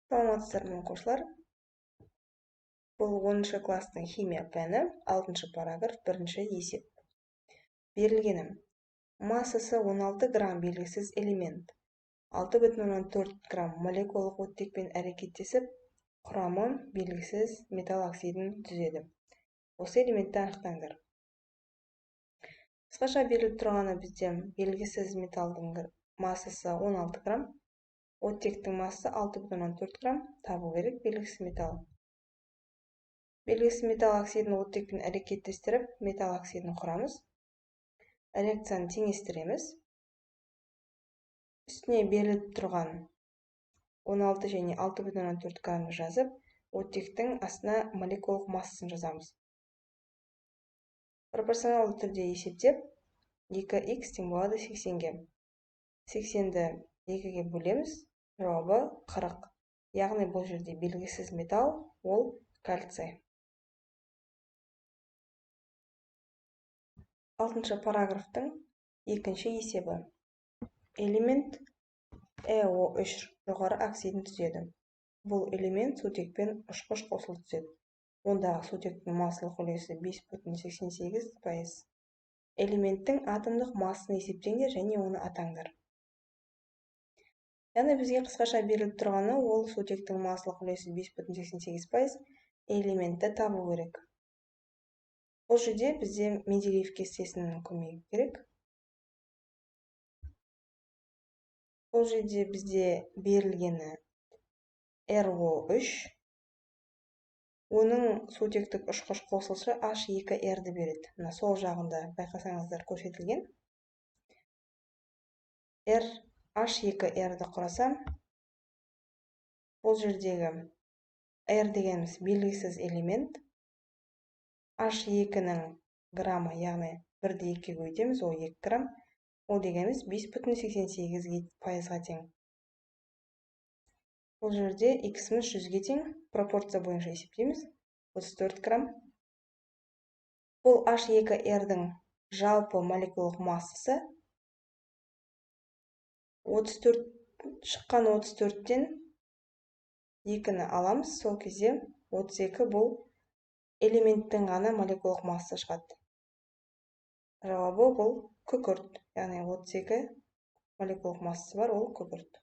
Саламатсыздар ма, оқушылар? Бұл 10 класстың химия пәні, 6 параграф, 1 есеп. Берілгені: массасы 16 грамм белгісіз элемент, 6,4 грамм молекулалық оттекпен әрекеттесіп, құрамы белгісіз металл оксидін түзеді. Осы элементті анықтаңдар. Қысқаша беріліп тұрғаны бізде белгісіз металдың массасы 16 грамм, оттектің массасы 6,4 грамм, табу керек белгісіз металл. Белгісіз металл оксидін оттекпен әрекеттестіріп, металл оксидін құрамыз. Реакцияны теңестіреміз. Үстіне беріліп тұрған 16 және 6,4 граммды жазып, оттектің астына молекулалық массасын жазамыз. Пропорционалды түрде есептеп, 2х тең болады 80-ге. 80-ді 2-ге бөлеміз, жауабы 40. Яғни бұл жерде белгісіз металл ол кальций. 6 параграфтың 2 есебі. Элемент ЭО3 жоғары оксидін түзеді. Бұл элемент сутекпен ұшқыш қосылып түзеді. Ондағы сутектің массалық үлесі 5,88%. Элементтің атомдық массасын есептеңдер және оны атаңдар. Яғни бізге қысқаша беріліп тұрғаны ол сутектің массалық үлесі 5,88%, элементті табу керек. Бұл жерде бізде Менделеев кестесінің көмегі керек. Бұл жерде бізде берілгені РО3, оның сутектік ұшқыш қосылышы H2R-ді береді. Мына сол жағында байқасаңыздар көрсетілген. R H2R-ді құрасам, бұл жердегі R дегеніміз белгісіз элемент. H2-нің граммы, яғни 1-ді 2-ге көбейтеміз, ол 2 грамм. Ол дегеніміз 5,88%-ға тең. Бұл жерде x-іміз 100-ге тең, пропорция бойынша есептейміз, 34 грамм. Бұл H2R-дің жалпы молекулалық массасы 34, шыққан 34-тен 2-ні аламыз, сол кезде 32 бұл элементтің ғана молекулалық массасы шығады. Жауабы бұл күкірт, яғни 32 молекулалық массасы бар, ол күкірт.